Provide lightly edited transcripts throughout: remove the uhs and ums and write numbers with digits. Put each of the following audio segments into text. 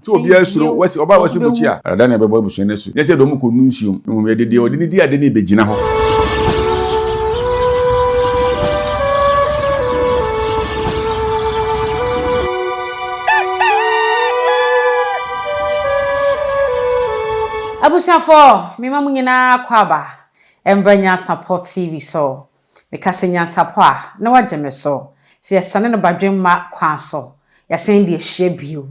Sɛ obiara suro, wasi, ɔbaa wasi bukyi a. Ada na ɛbɛbɔ abusua no asu. Nyɛ sɛ dɔm kɔnu nsuom. Mmom yɛde deɛ ɔde no di ade no rebɛgyina hɔ. Abusuafoɔ, mema mo nyinaa akwaaba mbra Nyansapɔ TV so. Meka sɛ nyansapɔ a, na wagye me so. Sɛ yɛsane no badwemma kwan so, yɛasan de ahyia bio.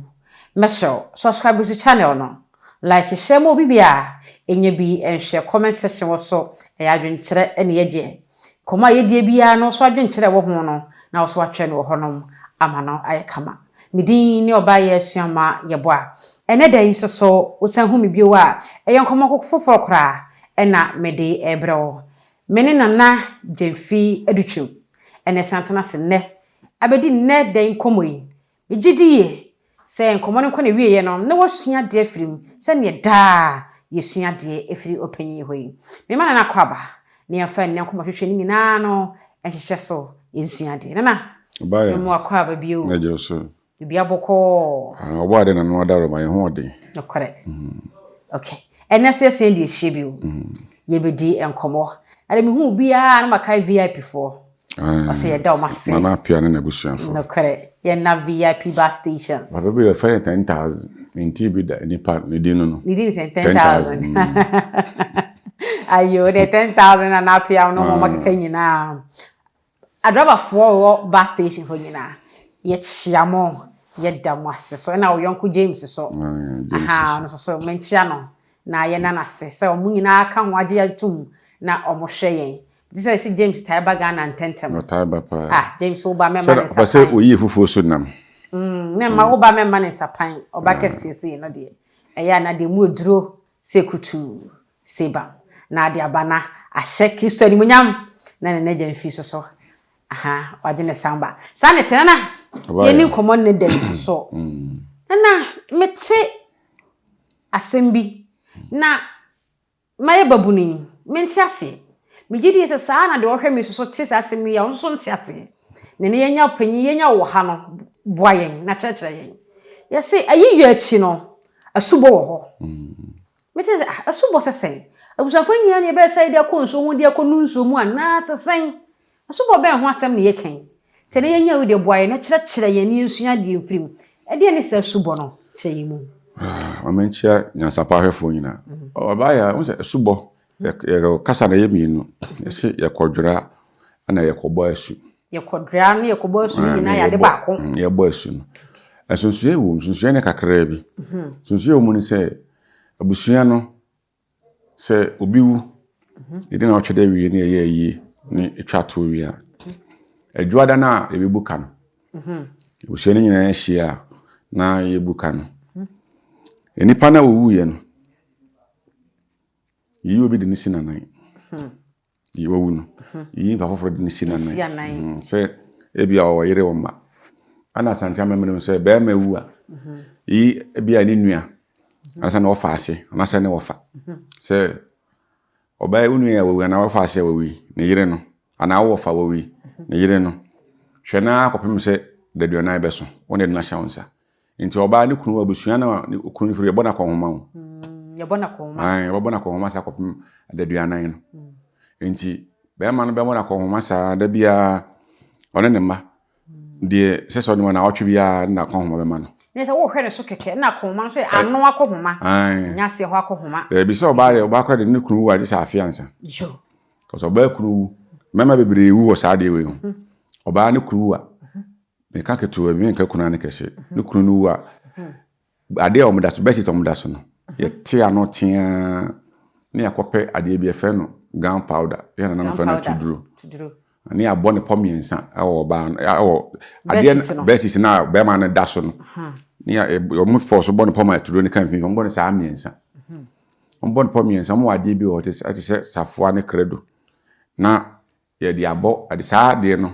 Mɛsrɛ wo, subscribe to channel no, like, share ma obi biara ɛnya bi nhwɛ, comment section wɔ so, ɛyɛ adwenkyerɛ ne yɛgyeɛ. Nkɔmmɔ a yɛdie biara no, wo nso adwenkyerɛ a ɛwɔ ho no, na wo nso woatwerɛ no wɔ hɔnom ama no ayɛ kama. Me din ne Ɔbaa Asuama Yeboah. Ɛnnɛ da yi nso so, wosan hu me bio a, ɛyɛ nkɔmmɔ foforɔ koraa na mede rebrɛ wo. Me ne Nana Gyamfi Adutwum na ɛsan tena ase nnɛ abɛdi nnɛ da yi nkɔmmɔ yi. Megye di yie sɛ nkɔmmɔ no nkɔ n'awieeɛ no na woasua adeɛ afiri mu sɛdeɛ daa yɛsua adeɛ firi ɔpanyin hɔ yi. Mema Nana akwaaba na yɛmfa nnɛ nkɔmmɔtwetwe no nyinaa no nhyehyɛ so nsua adeɛ. Nana, mema wo akwaaba bio. Mɛgye wo so. Biribiara bɔkɔɔ. Ah, ɔbɔ ade na no adaworo ma yɛn ho ɔden. Nokorɛ. Okay. Ɛnɛ so yɛsɛn de ahyia bio. Yɛbɛdi nkɔmmɔ. Ɛdɛ mehu obiara na makae VIP foɔ. Ɔsɛ yɛda wɔn ase. Nana Appiah ne n'abusuafoɔ. Nokorɛ. Yɛna VIP bus station. Papa bi yɛfrɛ no 10,000. Mentee bi da nipa ne din no no. Ne din sɛn 10,000. Ayo, de 10,000 Nana Appiah no wɔn akeka nyinaa. Adrabafoɔ wɔ bus station hɔ nyinaa yɛkyea mo yɛda mo ase so ɛna wo yɔnko James so ahaa ɔno nso so menkyea no na yɛna no ase sɛ ɔmo nyinaa ka ho agye atum na ɔmo hwɛ yɛn te sɛ sɛ James tae ba Ghana ntɛntɛm ɔtae ba paa ah James wo ba mɛma ne nsa pan sɛ oyi fufuo so nam mɛma wo ba mɛma ne nsa pan ɔba kɛseɛ sei no deɛ ɛyɛ a na deɛ mu aduro sɛ kutuu Sebam, na ade aba na ahyɛ Kristo animuonyam na ne n'agya mfi so so. Aha, wagye ne san ba. Saa ne te, nana, yɛni nkɔmmɔ ne da yi so so. Nana, mete asɛm bi na mayɛ babunu yi, mente aseɛ. Megye die sɛ saa na deɛ ɔhwɛ me so so te saa asɛm yi a, ɔno nso so nte aseɛ. Na ne yɛnya ɔpanyin, yɛnya wɔ ha no, boa yɛn na kyerɛkyerɛ yɛn. Yɛse ayiyɔ akyi no, asubɔ wɔ hɔ. Mete sɛ, ah, asubɔ sɛ sɛn? Abusuafo no nyinaa na yɛbɛyɛ sɛ yɛde akɔ nsuo ho de akɔnu nsuo mu anaa sɛ sɛn? Asubɔ bɛn ho asɛm na yɛka yi? Sɛ na yɛnya wei deɛ boa yɛn na kyerɛkyerɛ yɛn na yɛnsua adeɛ mfiri mu. Ɛdeɛn ne saa asubɔ no? Kyerɛ yɛn mu. Ah, ma menkyia nyansapɔ ahwɛfoɔ nyinaa. Ɔbaa yɛ a, wohu sɛ asubɔ, yɛ kasa na ɛyɛ mmienu. Yɛse yɛkɔdwera ɛna yɛkɔbɔ asu. Yɛkɔdwera ne yɛkɔbɔ asu no nyinaa yɛ ade baako. Yɛbɔ asu no. Nsonsonoeɛ wɔ mu, nsonsonoeɛ no kakraa bi. Nsonsonoeɛ wɔ mu ne sɛ, Abusua no, sɛ obi wu, yɛdi nnawɔtwe da wie na yɛyɛ ayie ne ɛtwa toɔ wie a, adwuada no a yɛbɛbu ka no, abusua no nyinaa hyia a na yɛbu ka no. Nnipa no a wɔwuiɛ no, yɛyi obi de no si n'anan. Deɛ wawu no, yɛyi nipa foforɔ de no si n'anan. Sɛ ebi a ɔwɔ yere wɔ mma. Ɛna Asante amammerɛ mu sɛ bɛrima wu a, yi ebi a ne nua, anaasɛ ne ɔfa ase, anaasɛ ne wɔfa. Sɛ ɔbaa wo nua a wawu anaa wɔfa ase a wawu yi, ne yere no, anaa wo wɔfa wawu yi, ne yere no, hwɛ na akɔpem sɛ daduanan bɛso, wo na ɛde no ahyɛ wo nsa. Nti ɔbaa ne kunu abusua no a ne kunu no firi yɛbɔ no akɔnhoma o. Yɛbɔ no akɔnhoma. Ae, yɛbɛbɔ no akɔnhoma saa kɔpem adaduanan no. Nti bɛrima no bɛbɔ no akɔnhoma saa da biara ɔne ne mma. Deɛ sɛ sɛ ɔde ma naawɔtwe biara na akɔnhoma bɛma no. Ne sɛ wohwɛ ne so kɛkɛ na akɔnhoma no so yɛ ano akɔnhoma. Ae. Nyɛ aseɛ hɔ akɔnhoma. Daabi sɛ ɔbaa deɛ ɔbaa koraa de ne kunu wu a gye sɛ afe ansa. Yo. Kɔsɛ ɔbaa kunu wu mmarima bebree wu wɔ saa adeɛ wei ho. Ɔbaa ne kunu wu a Meka ketewa bi, menka kunu ano kɛse. Ne kunu no wu a, adeɛ a wɔda so, bedsheet a wɔda so no, yɛte ano teaa ne yɛakɔpɛ adeɛ bi, yɛfrɛ no gun powder. Yɛn nananom frɛ no atuduro. Ne yɛabɔ ne pɔ mmiɛnsa wɔ ɔbaa no, wɔ adeɛ no, bedsheet no a bɛrima no da so no. Ne yɛ, wɔn fɔ so bɔ ne pɔ ma atuduro no ka mfimfini, wɔbɔ no saa mmiɛnsa. Wɔbɔ ne pɔ mmiɛnsa, wɔwɔ adeɛ bi wɔ hɔ te sɛ safoa ne kredo. Na yɛde abɔ, yɛde saa adeɛ no,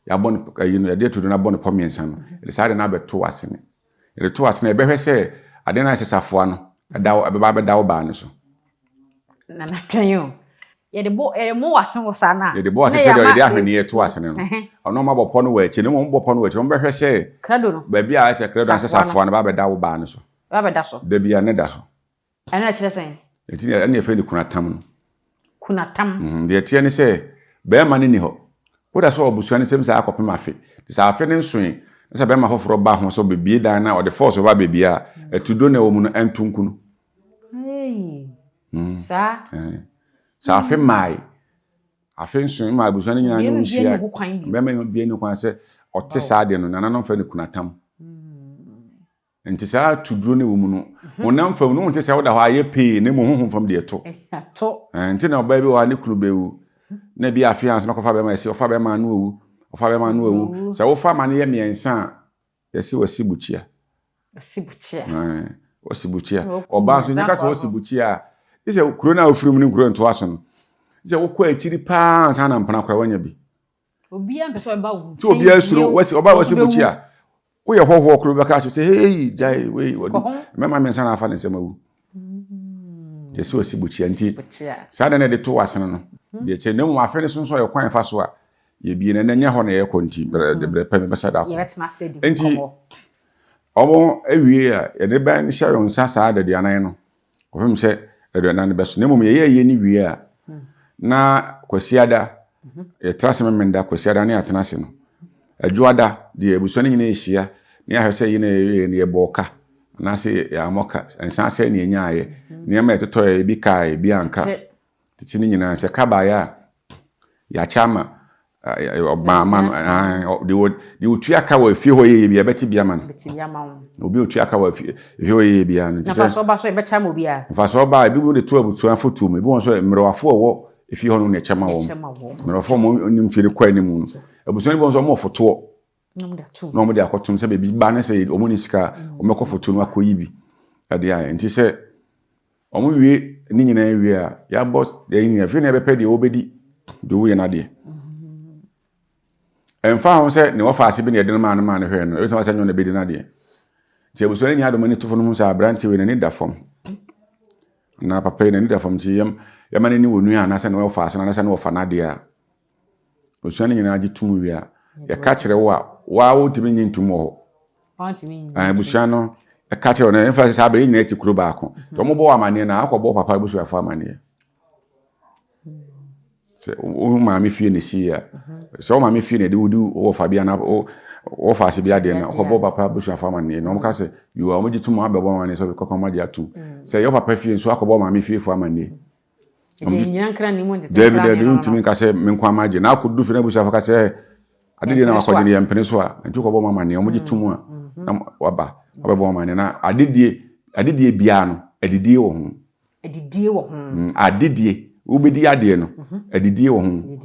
yɛabɔ no ayi no, yɛde ato do no abɔ no pɔ mmiɛnsa no, yɛde saa adeɛ no abɛto asene. Yɛde to asene, yɛbɛhwɛ sɛ adeɛ no ayɛ sɛ safoa no, ɛda wo, ɛbɛba abɛda wo baa no so. Nana twɛn o. Yɛde bɔ, yɛde mo wɔ ase hɔ saa na. Yɛde bɔ ase sɛdeɛ yɛde ahweneɛ to asene no. Ɔno ɔmo abɔ pɔ no wɔ akyire, na mmom ɔmo bɔ pɔ no wɔ akyire, ɔmo bɛhwɛ sɛ Krado no. Baabi a ayɛ sɛ krado no, sɛ safoa no ba abɛda wo baa no so. Ɛba bɛda so. Da biara ne da so. Ɛno ɛkyerɛ sɛn? Nti ɛne yɛfrɛ no kunatam no. Kunatam. Deɛ ɛteɛ ne sɛ, bɛrima no nni hɔ. Woda so wɔ abusua no nsam saa kɔpem afe. Nti sɛ afe no nsoe na sɛ bɛrima foforɔ ba ho sɛ ɔbɛbie dan no a, ɔde force ba abɛbie a, atuduro no a ɛwɔ mu no ɛnto nku no. Hey. Saa. Sɛ afe mmae, afe nsoe ma abusua no nyinaa ne wo nhyia. Bɛrima no bie ne kwan sɛ ɔte saa adeɛ no, nananom frɛ no kunatam. Nti saa tuduro no wɔ mu no, honam fam no, wonte sɛ woda hɔ ayɛ pee, na mmom honhom fam deɛ ɛto. Nti na ɔbaa bi wɔ hɔ a ne kunu bɛwu, na ebi afe ansa na ɔkɔfa bɛrima, yɛsi ɔfa bɛrima no awu, ɔfa bɛrima no awu. Sɛ wofa ma no yɛ mmiɛnsa a, yɛsi wasi bukyia. Wasi bukyia. Wasi bukyia. Ɔbaa nso, nyɛ ka sɛ wasi bukyia a, gye sɛ kuro no a wofiri mu ne nkuro ntoa so no, gye sɛ wokɔ akyiri paa ansa na mpena koraa woanya bi. Obiara mpɛ sɛ ɔba wo nkyɛn. Sɛ obiara suro, wasi ɔbaa wasi bukyia. Woyɛ hɔhoɔ koro bɛka akyerɛ sɛ hei gyae wei wɔde mmarima mmiɛnsa na afa ne nsam awu. Deɛ sɛ wɔsi bukyia nti saa deɛ na yɛde to asene no deɛ kyɛ na mmom afe no so nso yɛ kwan fa so a yɛbie no ɛnɛ nyɛ hɔ na yɛkɔ nti berɛ pɛ mebɛsa da kɔ nti wɔn awie a yɛde bɛn hyɛ wɔn nsa saa adaduanan no kɔpem sɛ aduanan no bɛso. Na mmom yɛyɛ ayie no wie a, na Kwasiada, yɛtra ase Memenda, Kwasiada ne yɛatena ase no. Adwoada deɛ abusua no nyinaa hyia na yɛahwɛ sɛ ayi no yɛyɛ no yɛbɔɔ ka anaasɛ yɛammɔ ka. Nsa asɛe na yɛnyaeɛ. Nneɛma a yɛtotɔeɛ ebi kaeɛ, ebi anka. Tete no nyinaa sɛ ka baeɛ a, yɛakyɛ ama ɔbaa ama no deɛ ɔtua ka wɔ efie hɔ yɛyɛ bi yɛbɛte bi ama no obi ɔtua ka wɔ efie hɔ yɛyɛ bi ano nti sɛ mfasoɔ ba so yɛbɛkyɛ ama obiara mfasoɔ ba ebi mu de to abusua fotuo mu ebi wɔn nso mmerɛwafoɔ ɛwɔ efie hɔ no na ɛkyɛ ma wɔn mmerɛwafoɔ wɔn nim fie no kɔ anim no abusua no bi wɔn nso wɔn wɔ fotoɔ na wɔn de akɔtom sɛ baabi ba ne sɛ wɔn ni sika wɔn bɛkɔ fotoɔ no akɔyi bi ɛde ayɛ nti sɛ Wɔwie ne nyinaa wie a, yɛabɔ yɛn nyinaa. Afei na yɛbɛpɛ deɛ wɔbɛdi deɛ ɔwuiɛ no adeɛ. Ɛmfa ho sɛ ne wɔfa ase bi na yɛde no maa no maa no hwɛɛ no, ɛbɛtumi aba sɛ nyɛ ɔno na ɛbɛdi no adeɛ. Nti abusua no nyinaa de wɔn ani to fam no hu sɛ aberanteɛ wei n'ani da fam. Na papa yi n'ani da fam nti yɛma no ani wɔ nua anaasɛ ne wɔfa ase no anaasɛ ne wɔfa no adeɛ a, Osua no nyinaa gye tom wie a, yɛka kyerɛ wo a, waa wontumi nye ntom wɔ hɔ. Abusua no ɛka kyerɛ wo no, ɛmfa sɛ saa bere nyinaa ti kuro baako. Nti wɔn bɔ wɔ amaneɛ na akɔbɔ papa abusuafo amaneɛ. Sɛ wo maame fie na esi a, sɛ wo maame fie na ɛde wodi wɔ fa bi ana wɔ fa ase bi adeɛ na ɔkɔbɔ papa abusuafo amaneɛ na wɔn ka sɛ yiwa wɔn gye tom abɛbɔ amaneɛ sɛ ɔbɛkɔ kɔn agye atom. Sɛ yɛ papa fie nso akɔbɔ maame fie fo amaneɛ. Dabi dabi wontumi nka sɛ me nko ama gye na akɔdu fie na abusuafo ka sɛ ade deɛ na wakɔgye no yɛmpene so a nti wokɔbɔ ma amanneɛ wɔgye to mu a mm-hmm. na waba wabɛbɔ amanneɛ na adedie adedie biara no adidie wɔ ho adidie wɔ ho mm, adedie wobɛdi adeɛ no mm-hmm. adidie wɔ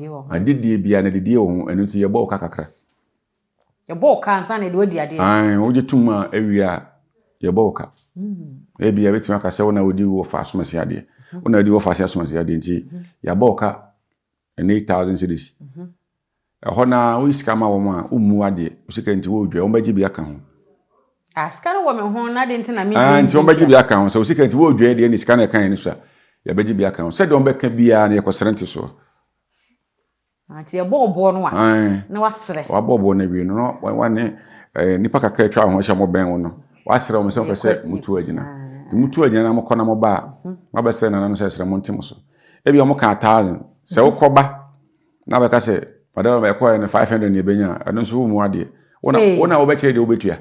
ho adedie biara no adidie wɔ ho ɛno nti yɛbɔ wo ka kakra Yɛbɔ wo ka ansa na yɛde wo adi adeɛ. Ae, wogye tom a awie a, yɛbɔ wo ka. Ebia yɛbɛtumi aka sɛ wo na wodi wo wɔfa asomasi adeɛ. Wo na wodi wo wɔfa ase asomasi adeɛ nti yɛabɔ wo ka ɛnɛ 8000 cedis. Ɛhɔ no ara woyi sika ma wɔn a, wommu adeɛ. Wo sika nti wɔredwa, wɔbɛgye bi aka ho. Ah, sika no wɔ me ho na adɛn nti na mentumi Ah, nti wɔbɛgye bi aka ho. Sɛ wo sika nti wɔredwa deɛ ne sika no ɛka yɛn no so a, yɛbɛgye bi aka ho. Sɛdeɛ wɔbɛka biara no yɛkɔsrɛ ntesoɔ. Ah, nti yɛbɔ ɔboɔ no a, na wasrɛ. Wabɔ ɔboɔ no awie no, na wane eh, nnipa kakra atwa ho ahyia wɔbɛn wo no, wasrɛ wɔn sɛ wɔpɛ sɛ mutu agyina. Nti mutu agyina na mokɔ na moba a, mhm. mabɛsrɛ nananom sɛ srɛ mo nte mo so. Ebi wɔn ka thousand, sɛ mhm. wokɔ ba na bɛka sɛ madam ɛkɔɛ no 500 na ebenya, ɛno nso wo mu adeɛ. Wo na wobɛkyerɛ deɛ wobɛtua.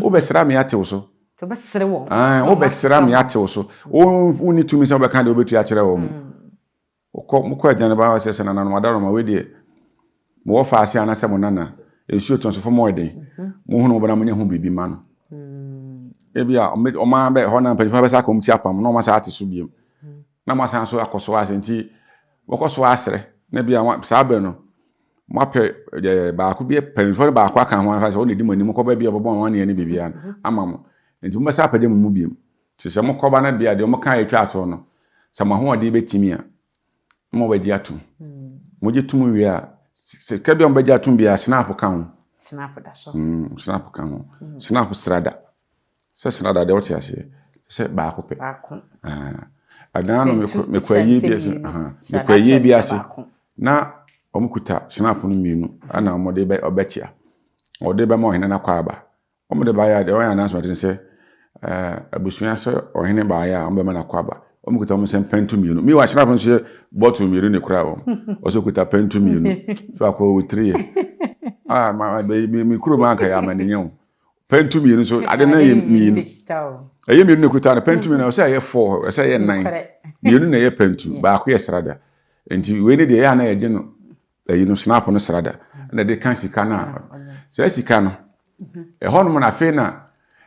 Wobɛsrɛ me atew so. Wobɛsrɛ wɔn. Wobɛsrɛ me atew so. Wonni tumi sɛ wobɛka deɛ wobɛtua akyerɛ wɔn. Mm. Wokɔ, mokɔ agya no ba hɔ sɛ, sɛ nananom adaworoma, wei deɛ, mowɔ faase anaasɛ mo nana, nsuo tɔ nso fam ɔyɛ den, monhunu mo ba na monyɛ ho biribi ma no. Ebi a, wɔn ara bɛ, hɔ na mpanyinfoɔ bɛsa akɔ wɔn ti apam na wɔn asa ate so biem. Na mo asan so akɔ so asɛ nti, mokɔ so asrɛ, na ebi a saa bɛ no, moapɛ ɛɛ baako bi, mpanyinfoɔ no baako aka ho afa sɛ wɔn na edi mo anim, mokɔ baabi a wɔbɛbɔ wɔn amanneɛ ne biribiara ama mo. Nti mobɛsa apagya mo mu biem. Nti sɛ mokɔba na bia deɛ wɔka a ɛtwa atoɔ no, sɛ mo ahoɔden bɛtumi a, na moabɛgye atom. Mogye tom wie a, sika bi a mobɛgye atom biara, snap ka ho. Snap da so. Mm, snap ka ho. Mm. Snap srada. Sɛ srada deɛ wote aseɛ. Sɛ baako pɛ. Baako. Ah. Adan no mekɔ ayie bi ase. Mekɔ ayie bi ase. Na wɔn kuta snap no mmienu ɛna wɔde bɛ ɔbɛkyia. Wɔde bɛma ɔhene no akɔ aba. Wɔn de baeɛ a, deɛ wɔyɛ announcement ne sɛ, Abusua sɛ ɔhene baeɛ a, wɔbɛma no akwaaba. Wɔkuta wɔn nsam pɛntu mmienu. Mi wɔ ahyɛnafo nso yɛ bɔtol mmienu ne kura wɔn. Ɔsɛ okuta pɛntu mmienu. So akɔ wɔ tiri yɛ. Ah, ma ma me kurom anka yɛ amaninyɛ o. Pɛntu mmienu nso ade no yɛ mmienu. Ɛyɛ mmienu na kuta no pɛntu mmienu ɔsɛ ɛyɛ four ɔsɛ ɛyɛ nnan. Mmienu na ɛyɛ pɛntu baako yɛ srada. Nti wei ne deɛ ɛyɛ a na yɛgye no ɛyi no snap no srada ɛna ɛde ka sika no a saa sika no ɛhɔnom na afei na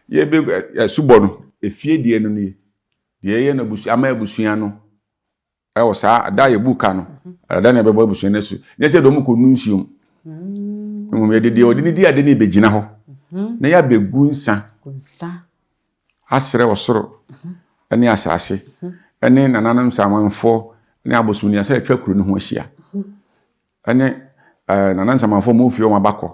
yɛbɛ asubɔ no efie deɛ no nie deɛ ɛyɛ no abusua ama abusua no ɛwɔ saa da a yɛbu ka no ɛda na ɛbɛbɔ abusua no asu nyɛ sɛ dɔm kɔ nu nsuom mmom yɛde deɛ ɔde ne di ade no bɛgyina hɔ na yɛabɛgu nsa asrɛ ɔsoro ne asase ne nananom nsamanfoɔ ne abosomnia sɛ atwa kuro no ho ahyia ne nana nsamanfoɔ mo fie wɔn abakɔ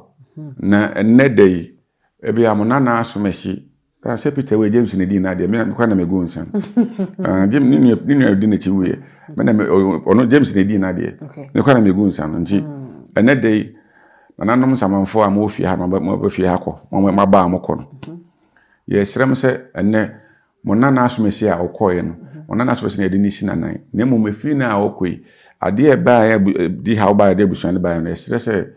na ɛnnɛ da yi ebi a mo nana asomasi sɛ Peter wei James na di na adeɛ me kora na megu nsa no James ne nua ne nua di n'akyi wuiɛ me na ɔno James na di na adeɛ me kora na megu nsa no nti ɛnnɛ da yi nananom nsamanfoɔ a mo fie ha mo aba fie ha kɔ mo aba a mo kɔ no Yɛsrɛ mo sɛ ɛnnɛ, mo nana asomasi a ɔkɔeɛ no, mo nana asomasi na yɛde no si n'anan. Na mmom ɛfiri nnɛ a ɔkɔ yi, adeɛ a ɛbaeɛ de haw baeɛ de abusua no baeɛ no, yɛsrɛ sɛ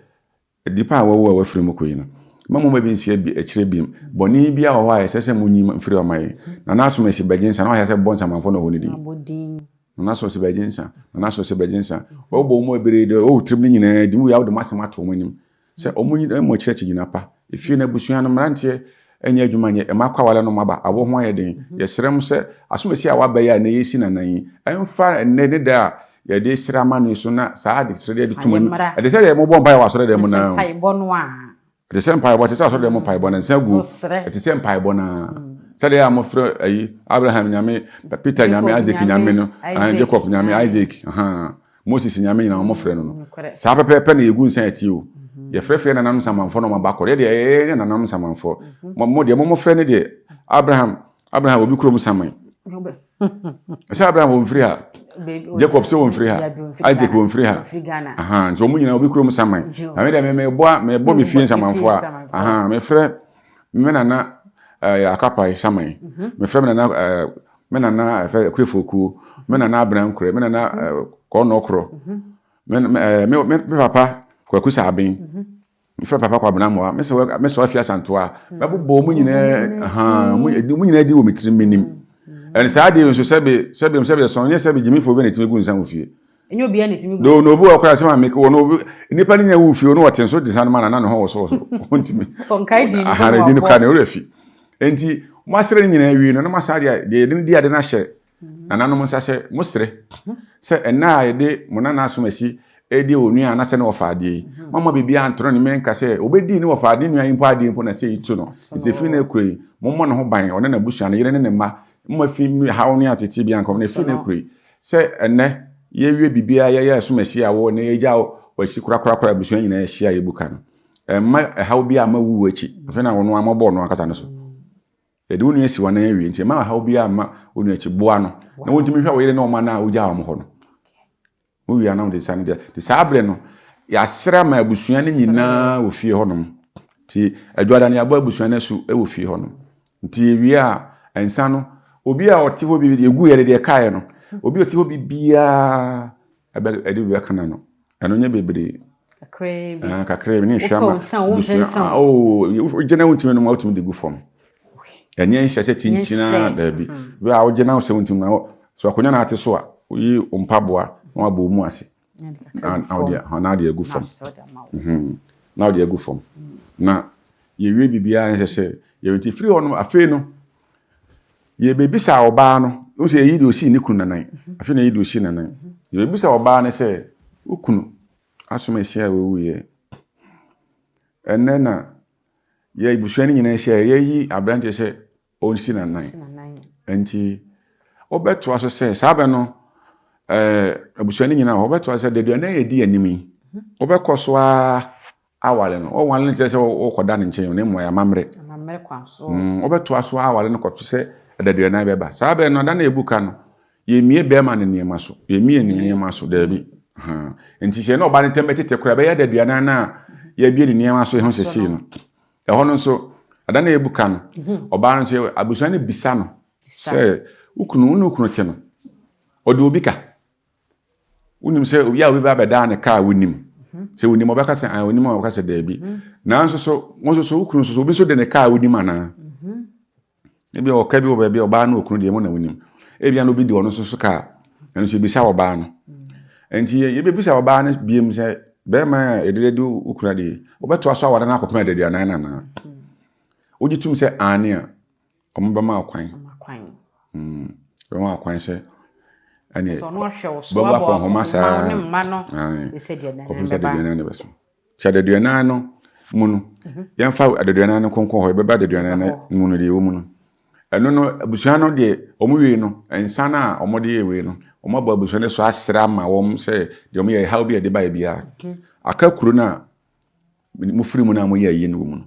nnipa a wawu a wafiri mu kɔ yi no, mma momma bi nsi akyire bio. Bɔne biara wɔ hɔ a ɛsɛ sɛ monyi mfiri hɔ ma yɛn. Nana asomasi bɛgye nsa na wahyɛ sɛ bɔ nsamanfoɔ na ɔwɔ ne din. Nana asomasi bɛgye nsa, Nana asomasi bɛgye nsa. Wɔbɔ wɔn mu bebree deɛ ɔwɔ tirim no nyinaa di mu yɛ a wode mo asɛm ato wɔn anim. Sɛ wɔn nyinaa mu akyerɛkyerɛ gyina pa. Efie no abusua no mmeranteɛ nyɛ adwuma nyɛ, mma kɔ aware no maba, awo ho ayɛ den. Yɛsrɛ mo sɛ asomasi a waba yi a ɛnnɛ yɛresi n'anan yi, ɛmfa ɛnnɛ ne da a yɛde resrɛ ama no yi so na saa adesrɛdeɛ de to mo anim. Ɛte sɛ deɛ mobɔ mpaeɛ wɔ asɔredan mu no ara o. Ɛte sɛ mpaebɔ, ɛte sɛ asɔredan mu mpaebɔ no, nsa gu. Ɛte sɛ mpaebɔ no ara. Sɛdeɛ a mofrɛ ayi Abraham nyame, Peter nyame, Isaac nyame no, Jacob nyame, Isaac, Moses nyame nyinaa wɔn frɛ no no. Saa pɛpɛɛpɛ na yɛgu nsa ɛte o. Yɛfrɛfrɛ nananom nsamanfoɔ na wɔn aba kɔ. Yɛ deɛ yɛyɛ ne nananom nsamanfoɔ. Mo deɛ mo mo frɛ ne deɛ Abraham Abraham obi kurom saman. Sɛ Abraham wɔn firi ha. Jacob sɛ wɔn firi ha. Isaac wɔn firi ha. Aha nti wɔn nyinaa obi kurom saman. Na me deɛ me mebɔ mebɔ me fie nsamanfoɔ a. Aha mefrɛ me nana ɛɛ akapae saman. Mefrɛ me nana ɛɛ Me nana ɛfɛ Akurefokuo, me nana Abena Nkorɛ, me nana Kɔɔnɔkorɔ, me me me me papa Kwaku Saaben, me fɛ papa Kwabena Amoah, me sɛ me sɛ Afia Santoa, mɛbobɔ wɔn nyinaa ahan wɔn nyinaa di wɔ me tirim menim. Ɛne saa adeɛ nso sɛbe sɛbe sɛbe ɛsɔn nyɛ sɛbe gyimifoɔ bi na ɛtumi gu nsa wɔ fie. Ɛnyɛ obiara na ɛtumi gu. No na obi wɔ koraa sɛ maame wɔ no obi nipa no nyɛ wɔ fie no ɔte nso de nsa no ma na na ne ho wɔ so wɔ so ɔntumi. Ɔnkae din no ahan din no koraa na ɔwerɛ fi. Enti mo asrɛ no nyinaa wie no na mo asa deɛ deɛ yɛde no di ade no ahyɛ nananom nsa sɛ mo srɛ sɛ ɛnna a yɛde mo nana asom asi ɛredi onua anaasɛ ne wɔfa adeɛ yi mo ama biribiara ntono ne mɛnka sɛ obɛdi ne wɔfa ne nua yi mpo adeɛ mpo na sɛ yi to no nti ɛfiri no akuro yi mommɔ ne ho ban ɔne n'abusua ne yere ne ne mma mma fi haw ne atete bi anka wɔn ɛfiri no akuro yi Sɛ ɛnnɛ yɛawie biribiara yɛyɛ ɛsom asi a wo na yɛgya w'akyi korakorakora abusua nyinaa ahyia a yɛbu ka no, ɛmma ɛhaw biara mma wuwu akyi. Afei na ɔno ara mmɔbɔ ɔno ankasa no so. Yɛde wo nua asi w'anan awie nti mma ɛhaw biara mma wo nua akyi. Boa no na wɔntumi nhwɛ wo yere ne wo mma no a wogyaa wɔn hɔ no. Wowie a na wode nsa no deɛ. Nti saa berɛ no, yɛasrɛ ama abusua no nyinaa wɔ fie hɔnom. Nti Adwoada no yɛabɔ abusua no asu wɔ fie hɔnom. Nti yɛwie a, nsa no, obi a ɔte hɔ bi, yɛgu yɛde deɛ ɛkaeɛ no, obi a ɔte hɔ bi biara ɛbɛ ɛde bi bɛka n'ano. Ɛno nyɛ bebree. Kakraa bi. Kakraa bi ne nhwɛ ama Wopɛ nsa, wompɛ nsa. abusua. Oh, wogyina wontumi nom a wotumi de gu fam. Ɛnyɛ nhyɛ sɛ kyinkyina daabi. Bere a wogyina wo sɛ wontumi na so akonnwa na ate so a, woyi wo mpaboa na wabɔ wo mu ase. Na wode na wode agu fam. Na wode agu fam. Na yɛwie biribiara nhyɛ sɛ yɛwie nti firi hɔ no afei no yɛbɛbisa ɔbaa no wo sɛ yɛyi deɛ ɔsii ne kunu nanan afei na yɛyi deɛ ɔsii nanan yɛbɛbisa ɔbaa no sɛ wo kunu asom asia a wɔwuiɛ ɛnnɛ na Yɛ abusua no nyinaa hyia yɛyi aberanteɛ sɛ ɔnsi n'anan. Nti wobɛtoa so sɛ saa bɛ no ɛɛ abusua no nyinaa hɔ wobɛtoa sɛ deɛ na yɛdi anim yi wobɛkɔ so ara aware no. Wɔware no kyerɛ sɛ wokɔda ne nkyɛn na mmom ɛyɛ amammerɛ. Wobɛtoa so ara aware no kɔto sɛ adaduanan bɛba. Saa bɛ no da na yɛbu ka no Yɛmmie bɛrima no nneɛma so. Yɛmmie ne nneɛma so, daabi. Nti sɛ yɛne ɔbaa no ntam bɛtete koraa, ɛbɛyɛ adaduanan no a yɛabie ne nneɛma so ho sesei no. Ɛhɔ no nso, Ada no a yɛbu ka no, ɔbaa no nso abusua no bisa no sɛ, wo kunu, wo ne wo kunu te no, ɔde obi ka? Wonim sɛ obi a obi ba bɛdaa ne ka a wonim. Sɛ wonim ɔbɛka sɛ an, onim a ɔbɛka sɛ daabi. Nanso so, wo nso so, wo kunu nso so, obi nso de ne ka a wonim anaa? Ebia ɔka bi wɔ baabi a ɔbaa ne okunu deɛ mo na wonim. Ebia na obi de ɔno nso so ka a, ɛno nso yɛbisa ɔbaa no. Nti yɛbɛbisa ɔbaa no biem sɛ bɛrima a yɛde adi wo kunu adeɛ, wobɛtoa so aware no akɔpem adaduanan no anaa? Wogye tom sɛ aane a, wɔbɛma wo kwan. Bɛma wo kwan sɛ ɛne bɛbɔ akɔnhoma saa kɔpem sɛ adaduanan no bɛso. Nti adaduanan no mu no, yɛmfa adaduanan no nkonkɔ hɔ, yɛbɛba adaduanan no mu no deɛ ɛwɔ mu no. Ɛno no, abusua no deɛ, wɔn wie no, nsa no a wɔde yɛ wei no, wɔabɔ abusua no so asrɛ ama wɔn sɛ deɛ wɔyɛ haw bi a ɛde baeɛ biara. Aka kuro no a mofiri mu no a moyɛ ayie no wɔ mu no.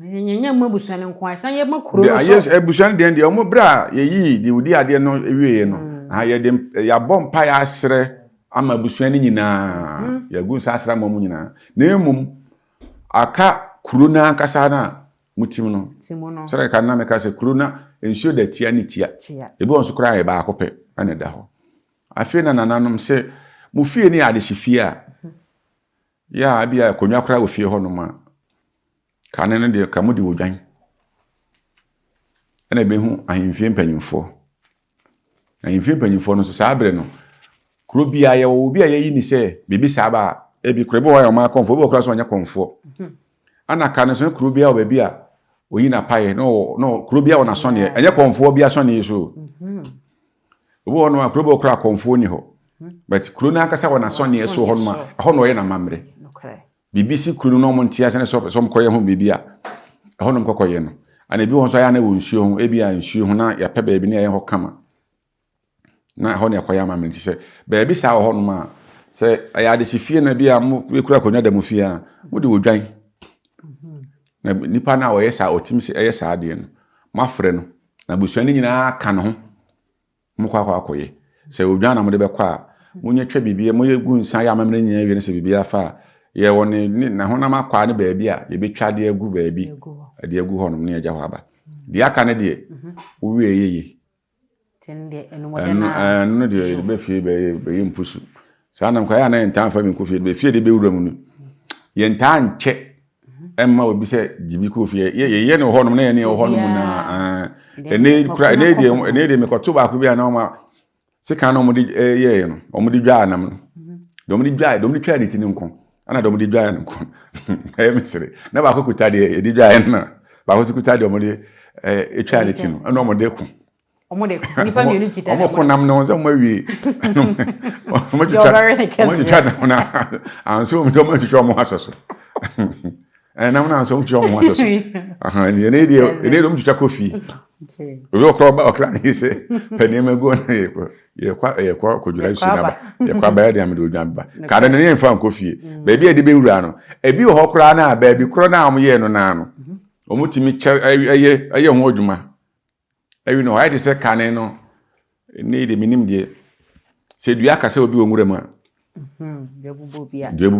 Yɛnyɛ mu abusua no nko ara, ɛsan yɛ ma kuro no so. Abusua no deɛ deɛ wɔn berɛ a yɛyii deɛ wɔdi adeɛ no wieɛ no, yɛde yɛabɔ mpaeɛ asrɛ ama abusua no nyinaa, mhm. yɛagu nsa asra ma wɔn nyinaa. Na mmom, aka kuro no ankasa no a motim no. Sɛdeɛ ka na meka sɛ kuro no nsuo da tia ne tia. Ebi wɔ nso koraa yɛ baako pɛ na ɛda hɔ. Afei na nananom sɛ mo fie no yɛ adehye fie a, mhm. yɛ a ebi a akonnwa koraa wɔ fie hɔnom a, kane no deɛ ka mo de odwan ɛna ebehu ahemfie mpanyinfoɔ. Ahemfie mpanyimfoɔ no nso, saa berɛ no, kuro biara yɛwɔ obi a yɛyi ne sɛ biribi saa ba a, ebi kuro bi wɔ hɔ a ɔman kɔmfoɔ, obi wɔ koraa nso ɔnyɛ kɔmfoɔ. Ana ka no nso, kuro biara wɔ baabi a oyi n'apaeɛ, na ɔwɔ na kuro biara wɔ n'asɔneɛ, ɛnyɛ kɔmfoɔ bi asɔneɛ so. Obi wɔ hɔ nom a, kuro bi wɔ koraa kɔmfoɔ ni hɔ, but kuro no ankasa wɔ n'asɔneɛ so wɔ hɔ nom a, ɛhɔ na ɔyɛ n'amammerɛ. Biribi si kuro no na wɔn nte ase na sɛ wɔpɛ sɛ wɔkɔyɛ ho biribi a, ɛhɔ nom kɔkɔyɛ no. Ana ebi wɔ hɔ nso ayɛ a na ɛwɔ nsuo ho, ebi a nsuo ho na yɛapɛ baabi na yɛayɛ hɔ kama. Na ɛhɔ na yɛkɔyɛ amammerɛ nti sɛ baabi saa wɔ hɔnom a, sɛ ɛyɛ adehye fie na bi a mo ekura akonnwa da mo fie a, mode odwan. Na nipa no a ɔyɛ saa ɔtumi sɛ ɛyɛ saa adeɛ no, moafrɛ no na abusua no nyinaa ka ne ho. Mokɔ akɔ akɔyɛ. Sɛ odwan na mode bɛkɔ a, monyɛ twa biribi, moyɛ gu nsa yɛ amammerɛ nyinaa wie no sɛ biribi afa a, yɛwɔ ne ne n'ahonam akwaa ne baabi a yɛbɛtwa de agu baabi, de agu hɔnom ne yɛagya hɔ aba. Deɛ aka no deɛ, wowie yɛ yie. Ɛno ɛno deɛ yɛde bɛ fie bɛyɛ bɛyɛ mpusu. Saa nam kɔ ayɛ a na yɛntaa mfa bi nkɔ fie, bɛ fie de bɛwura mu no, yɛntaa nkyɛ ɛmma obi sɛ gye bi kɔ fie. Yɛyɛ no wɔ hɔnom na yɛne ɛwɔ hɔnom na ɛnɛ kura ɛnɛ deɛ ɛnɛ deɛ mekɔto baako bi a na wɔn sekan na wɔde yɛɛ no wɔde dwaa nam no deɛ wɔde dwaa deɛ wɔde twaa ne ti no nko ɛna deɛ wɔde dwaa no nko ɛyɛ me sere na baako kuta deɛ yɛde dwaa no na baako nso kuta deɛ wɔde ɛtwaa ne ti no ɛna wɔde ko. Wɔn de nipa mmienu kita wɔn ko nam no sɛ wɔn awie wɔn twitwa wɔn twitwa nam na anso wɔn wɔn twitwa wɔn asɔ so ɛnam na anso wɔn twitwa wɔn asɔ so ɛnɛ deɛ ɛnɛ deɛ wɔn twitwa kɔ fie obi ɔkora ɔba ɔkra ne sɛ pɛ nneɛma gu ɔna yɛ kɔ yɛ kɔ yɛ kɔ kɔdwira nsu naba yɛ kɔ abɛyɛ deɛ amede odwan ba kaade no yɛn fa nkɔ fie baabi a yɛde bɛwura no ebi wɔ hɔ koraa na baabi korɔ na wɔn yɛ no naa no wɔn tumi kyɛ ɛyɛ ɛyɛ ho adwuma. Awi no, ayɛ te sɛ kane no, ɛnnɛ yi deɛ menim deɛ, sɛ dua ka sɛ obi wɔ nwura mu a, mhm, dua bobɔ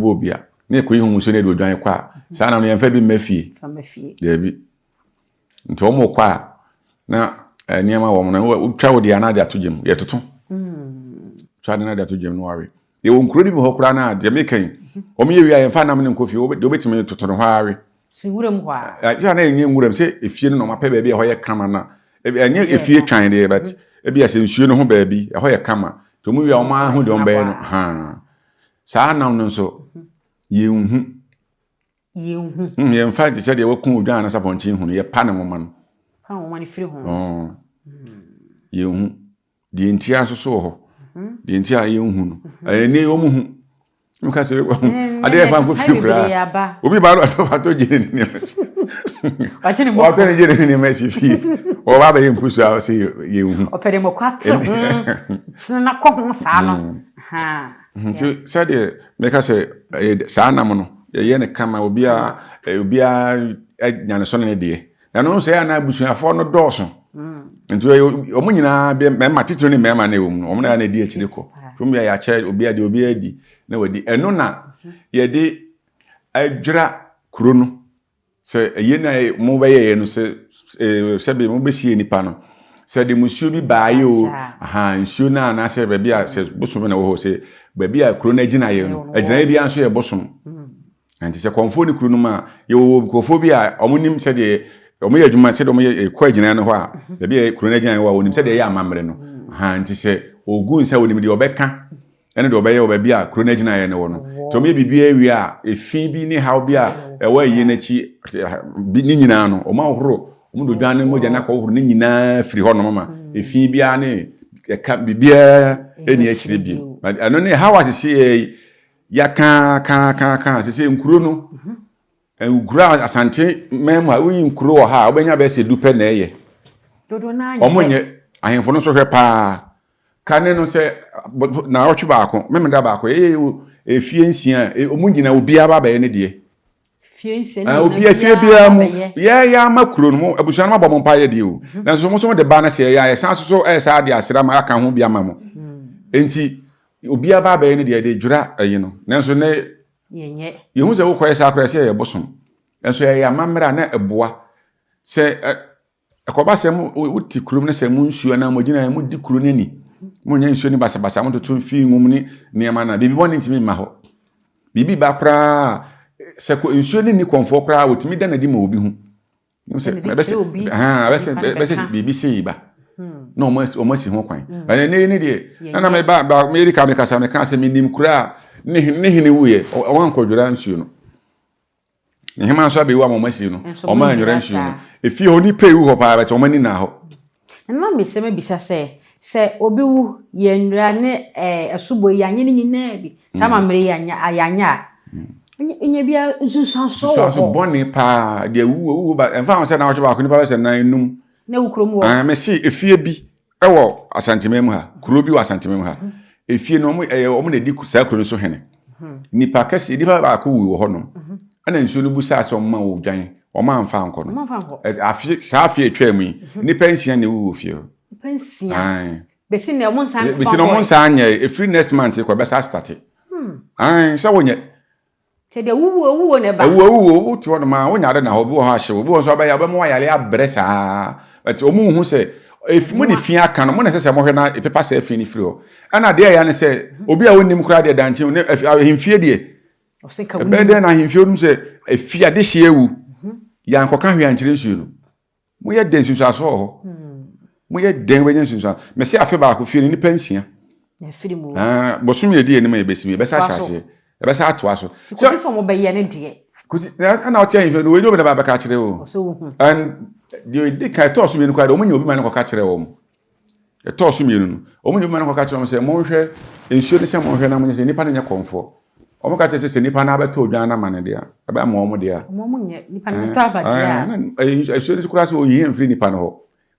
obi a, na ɛkɔyi ho nsuo na ɛde odwan kɔ a, mhm. saa na no yɛmfa bi mma fie. Daabi. Nti wɔn kɔ a, na eh, nneɛma wɔn no, wotwa wo deɛ anaa de ato gyam, yɛtoto. Mm. Twa de na de ato gyam no wawe. Yɛwɔ nkuro no bi hɔ koraa no a, deɛ meka yi, wɔn yɛ wie a yɛmfa nam no nkɔ fie, deɛ wobɛtumi toto no hɔ ara we. So nwuram hɔ a? Ɛkyɛ na ɛnyɛ nwuram, sɛ efie no na wɔapɛ baabi a ɛhɔ yɛ kama na, ɛnyɛ efie twan deɛ, but mhm. ebi a sɛ nsuo no ho baabi, ɛhɔ yɛ kama. Nti wɔn wie a wɔn aho deɛ wɔn bɛyɛ no, haa. Saa nam no nso, mhm. yɛnhu. Yɛnhu. Hmm, yɛmfa te sɛ deɛ wɔku odwan anasɛ apɔnkye hu no, yɛpa ne nwoma no. Pa nwoma no firi ho. Yɛnhu. Deɛ nti a nso so wɔ hɔ. Deɛ nti a yɛnhu no. Ɛyɛ ne wɔn hu. Nka sɛ adeɛ yɛ fa nkɔ fie koraa. Obi ba no atɔ atɔ gye ne nneɛma si. Watɔ ne gye ne nneɛma si fie. Wɔba abɛyɛ mpusu a ɔsɛ yɛnhu. Ɔpɛ de mɔkɔ ate ho kyene na kɔ ho saa no. Nti sɛdeɛ meka sɛ saa nam no yɛyɛ no kama obiara obiara nya ne so ne ne deɛ. Na no sɛ ana abusuafoɔ no dɔɔso nti wɔn nyinaa bɛ mmarima titiri ne mmarima na ɛwɔ mu no wɔn na ɛdi akyire kɔ fam yɛ yɛakyɛ obi adeɛ obi adi na wadi ɛno na yɛde adwira kuro no. Sɛ ɛyɛ na mobɛyɛeɛ no sɛ sɛbe mobɛsie nipa no, sɛ de musuo bi baeɛ o, aha, nsuo no anaasɛ baabi a sɛ bosom na ɛwɔ hɔ sɛ baabi a kuro no agyinaeɛ no, agyinaeɛ biara nso yɛ bosom. Nti sɛ kɔmfoɔ ne kuro no mu a, yɛwɔ nkurɔfoɔ bi a wɔnim sɛdeɛ wɔyɛ adwuma sɛdeɛ wɔyɛ kɔ agyinaeɛ no hɔ a, baabi a kuro no agyinaeɛ hɔ a wɔnim sɛdeɛ ɛyɛ amammerɛ no. Aha, nti sɛ ɔgu nsa wɔnim deɛ ɔbɛka ɛne deɛ ɔbɛyɛ wɔ baabi a kuro no agyinaeɛ no wɔ no. Nti wɔyɛ biribiara wie a, efi bi ne haw bi a ɛwɔ ayie no akyi bi ne nyinaa no, wɔn ahohoro, wɔn de odwan no mogya no akɔhohoro ne nyinaa firi hɔ nom ma efi biara ne ɛka biribiara ɛni akyire bio. Ɛno ne haw a sisi yɛ yi yɛaka ka ka ka sisi nkuro no nkuro a Asante man mu a woyi nkuro wɔ ha a wobɛnya bɛyɛ sɛ du pɛ na ɛyɛ. Wɔn nyɛ ahemfo no nso hwɛ paa. Kane no sɛ naawɔtwe baako, Memenda baako, ɛyɛ efie nsia a, wɔn nyinaa obiara ba abɛyɛ ne deɛ. Fie nsia ne Obiara fie biara mu, yɛyɛ ama kuro no, mo abusua no mabɔ mo mpaeɛ deɛ o. Mhm. Nanso mo nso mo de ba no sɛ yɛyɛ a, yɛsan so so ɛyɛ saa de asra ma aka ho bi ama mo. Mhm. Enti obiara ba abɛyɛ ne deɛ de dwira ɛyi no. Nanso ne yɛhu sɛ wokɔyɛ saa koraa sɛ yɛyɛ bosom. Nanso ɛyɛ amammerɛ a na ɛboa sɛ Ɛkɔba sɛ mo wote kurom na sɛ mo nsuo anaa mo agyinaeɛ modi kuro no ani, monyɛ nsuo no basabasa, mototo mfii nwom ne nneɛma no a, biribi bɔne ntumi mma hɔ. Biribi ba koraa sɛ nsuo no nni kɔmfoɔ koraa wɔtumi da no adi ma obi hu. Sɛ ɛbɛsɛ biribi sei ba hmm. na wɔn asi ho kwan. Hmm. Ɛnna ne ne deɛ ɛna meba ba meyɛ ka mekasa meka sɛ menim kuro a ne hene wuiɛ wɔn ankɔdwira nsuo no. Nhema nso abɛwu ama wɔn asi no, wɔn anwera nsuo no. Efie hɔ nipa ewu hɔ paa bɛtɛ wɔn ani na hɔ. Nana mese mɛbisa sɛ, sɛ obi wu, yɛn nwera ne asubɔ yi yɛanyɛ ne nyinaa bi, saa amammerɛ yi yɛanyɛ a, ɛnyɛ bia nsunsuansoɔ wɔ hɔ? Nsunsuanso bɔne paa, deɛ wu wu ba, ɛmfa ho sɛ naawɔtwe baako nipa bɛsɛ nan num. Na ewu kurom wɔ. Mese efie bi Ɛwɔ Asanteman mu ha, kuro bi wɔ Asanteman mu ha. Efie no, wɔn ɛyɛ wɔn na edi saa kuro no so hene. Nipa kɛse, nipa baako wui wɔ hɔnom. Ɛna nsuo no bu saa sɛ wɔn ma wɔdwan, wɔn amfa ankɔ no. Afe saa afe a etwaa mu yi, nipa nsia na ewu wɔ fie hɔ. Nipa nsia. Besi na wɔn nsa nfa Besi na wɔn nsa anyɛ. Efiri next month kɔ ɛbɛsa astate. Ae, sɛ wɔnyɛ. Sɛ deɛ wuwuo wuo na ɛba. Awuo awuo wote hɔ nom a wonya ade na hɔ obi wɔ hɔ ahyew obi wɔ nso abɛyɛ ɔbɛma wayare abrɛ saa but wɔn nhu sɛ efi mo de fi aka no mo na ɛsɛ sɛ mohwɛ na epepa saa fi no firi hɔ ɛna adeɛ ɛya ne sɛ obi a onim koraa deɛ dankye ne ahemfie deɛ ɛbɛyɛ dɛn na ahemfie onim sɛ efi adehyeɛ awu yɛankɔka hwee ankyerɛ nsuo no. Moyɛ dɛn nsunsuanso wɔ hɔ? Moyɛ dɛn wobɛnya nsunsuanso? Mese afe baako fie no nnipa nsia. Ah, bosome edi anim a yɛbɛsi mu yɛbɛsa ahyɛ aseɛ. Yɛbɛsa atoa so. Kɔsi sɛ wɔbɛyɛ ne deɛ. Kɔsi ɛna ɔte ahemfie no wei ne obi na ba bɛka akyerɛ o. And deɛ edi kan ɛtɔɔ so mmienu koraa deɛ wɔn nyɛ obi ma ne kɔka kyerɛ wɔn. Ɛtɔɔ so mmienu no, wɔn nyɛ bi ma no kɔka kyerɛ wɔn sɛ, Monhwɛ nsuo no sɛ monhwɛ na monyɛ sɛ nnipa no nyɛ kɔmfoɔ. Wɔka kyerɛ sɛ sɛ nnipa no abɛtɔ odwan no ama no deɛ a, ɛbɛma wɔn deɛ a. Wɔn nyɛ nnipa no bɛtɔ aba deɛ a. Nsuo no so koraa sɛ ɔyi mfiri nnipa no hɔ,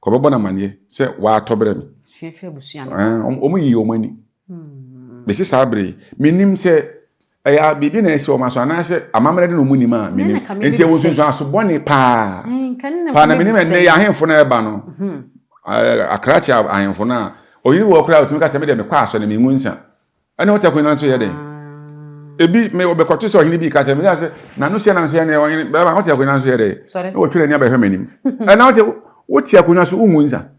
kɔbɛbɔ no amaneɛ sɛ wɔatɔ brɛ me. Sua firi abusua no. Wɔn yi wɔn ani. Bɛsi saa bere yi, menim sɛ Ɛyɛ biribi na ɛsi wɔn aso anaasɛ amammerɛ de na wɔn nim a menim. Nti ɛwɔ nsunsuanso bɔne paa. Paa na menim ɛnnɛ yi ahemfo no ɛba no. Mhm. Akrakye ahemfo no a ɔyere wɔ koraa ɔtumi ka sɛ me deɛ mekɔ asɔre mengu nsa. Ɛne wote akonnwa no so yɛ dɛn? Ah. Ebi me ɔbɛkɔto sɛ ɔhene bi ka sɛ mesɛ sɛ n'ano hyɛ nam sɛ ɛne ɔhene bɛrima wote akonnwa no so yɛ dɛn? Na wɔtwe n'ani abɛhwɛ m'anim. Ɛna wote akonnwa so wongu nsa.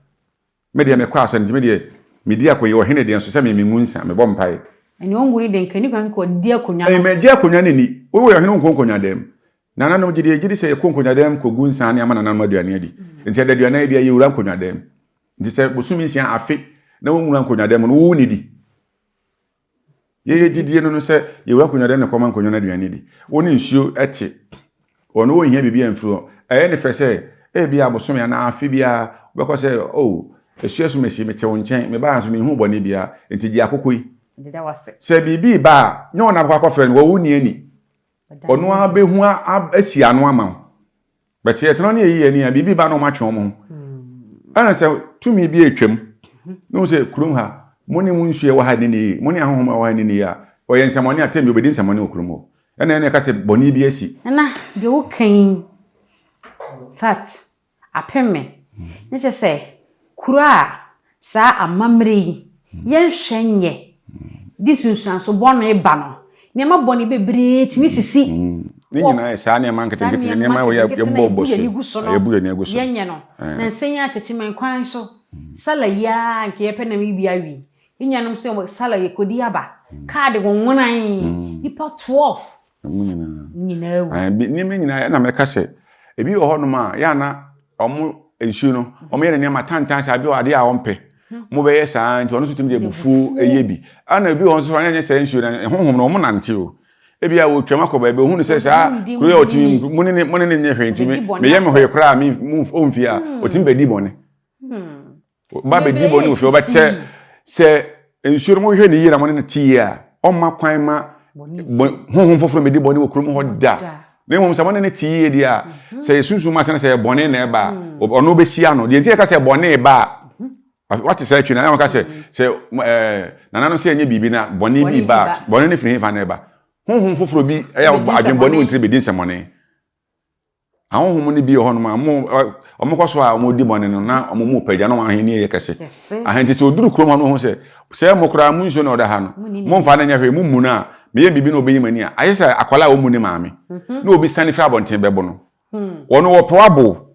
Me deɛ mekɔ asɔre nti me deɛ medi akonnwa ɔhene deɛ nso sɛ me mengu nsa mebɔ mpaeɛ. Ɛnea ɔngu no deɛ nka nni kwan nka ɔdi akonnwa no. Ɛyi mɛgye akonnwa no nni. Wo woyɛ ɔhene wonkɔ nkonnwa dan mu. Nananom gye deɛ yɛgye di sɛ yɛkɔ nkonnwa dan mu kɔgu nsa ne ama nananom aduane adi. Nti ɛda aduanan biara yɛwura nkonnwa dan mu. Nti sɛ bosome nsia afe na wonwura nkonnwa dan mu no wo wonnidi. Yɛyɛ gyidie no no sɛ yɛwura nkonnwa dɛm na kɔma nkonnwa no aduane di. Wo ne nsuo te. Ɔno ɔnhia biribi amfiri hɔ. Ɛyɛ ne fɛ sɛ ebia bosome anaa afe biara wobɛkɔ sɛ oh Asua Asumasi mete wo nkyɛn, mebaa ha nso menhuu bɔne biara, nti gye akokɔ yi. Sɛ biribi reba a, nyɛ wo na wobɛkɔ akɔfrɛ no, wɔ wo nni ani. Ɔno ara bɛhu asi ano ama wo. But sɛ yɛtena ne yɛyi yɛn ani a, biribi ba na wɔatwe wɔn ho. Ɛna sɛ tumi bi atwam, na wɔn sɛ kurom ha, mo ne mo nsuo ɛwɔ ha ne ne yie, mo ne ahonhom ɛwɔ ha ne ne yie a, ɔyɛ nsɛmɔne a, tɛm bi obɛdi nsɛmɔne wɔ kurom hɔ. Ɛna ɛna ɛka sɛ bɔne bi asi. Nana, deɛ woka yi, fact, apem me. Ne kyerɛ sɛ, kuro a saa amammerɛ yi yɛnhwɛ nyɛ de nsunsuanso bɔne ba no, nneɛma bɔne bebree tumi sisi. Ne nyinaa yɛ saa nneɛma nketenkete, nneɛma a yɛbɔ bɔ so, yɛbu yɛn ani agu so. Yɛnyɛ no. Na nsɛn yi atakyiman kwan so, sala yi ara nka yɛpɛ nam yi bi awi. Yɛn nuanom nso yɛ sala yɛkɔdi aba. Kaa de wɔnwonan, nnipa 12. Wɔn nyinaa. Nyinaa wu. Nneɛma nyinaa ɛna mɛka sɛ, ebi wɔ hɔnom a, yɛ ana wɔn nsuo no, wɔyɛ no nneɛma tantan saa, bi wɔ adeɛ a wɔmpɛ. Wɔbɛyɛ saa nti ɔno nso tumi de abufuo yɛ bi. Ɛna ebi wɔ hɔ nso anyɛ saa nsuo no, honhom no wɔn nante o. Ebia wɔtwam akɔ baabi, ohunu sɛ saa kuro yi a ɔtumi mu ne ne mo ne ne nyɛ hwee nti meyɛ me hwee koraa me mu ɔmfie a, ɔtumi bɛdi bɔne. Ba bɛdi bɔne wɔ fie, ɔbɛkyɛ sɛ nsuo no mohwɛ ne yie na mo ne no te yie a, ɔmma kwan ma honhom foforɔ mmɛdi bɔne wɔ kurom hɔ da. Na mmom sɛ mo ne no te yie deɛ a, sɛ yɛ sunsum asɛm sɛ yɛ bɔne na ɛba a, ɔno bɛsi ano. Deɛ nti yɛka sɛ bɔne ba a, wate saa atwi no, ɛna wɔka sɛ sɛ ɛɛ nananom sɛ ɛnyɛ biribi na bɔne bi ba a, bɔne no firi hefa na ɛba? Honhom foforɔ bi ɛyɛ adwemmɔne wɔ ntiri bɛdi nsɛmmɔne. Ahonhom no bi wɔ hɔnom a, wɔn wɔkɔ so a wɔdi bɔne no na wɔn mu pagya na wɔn ahenni yɛ kɛse. Ahenti sɛ oduru kurom hɔ no ho sɛ sɛ mo koraa mo nsuo na ɔda ha no, momfa no nyɛ hwee, mo mmu no a, meyɛ biribi na ɔbɛyi m'ani a, ayɛ sɛ akwadaa a ɔmmu ne maame na obi sane firi abɔnten bɛbo no. Wɔn wɔpɛ wabo.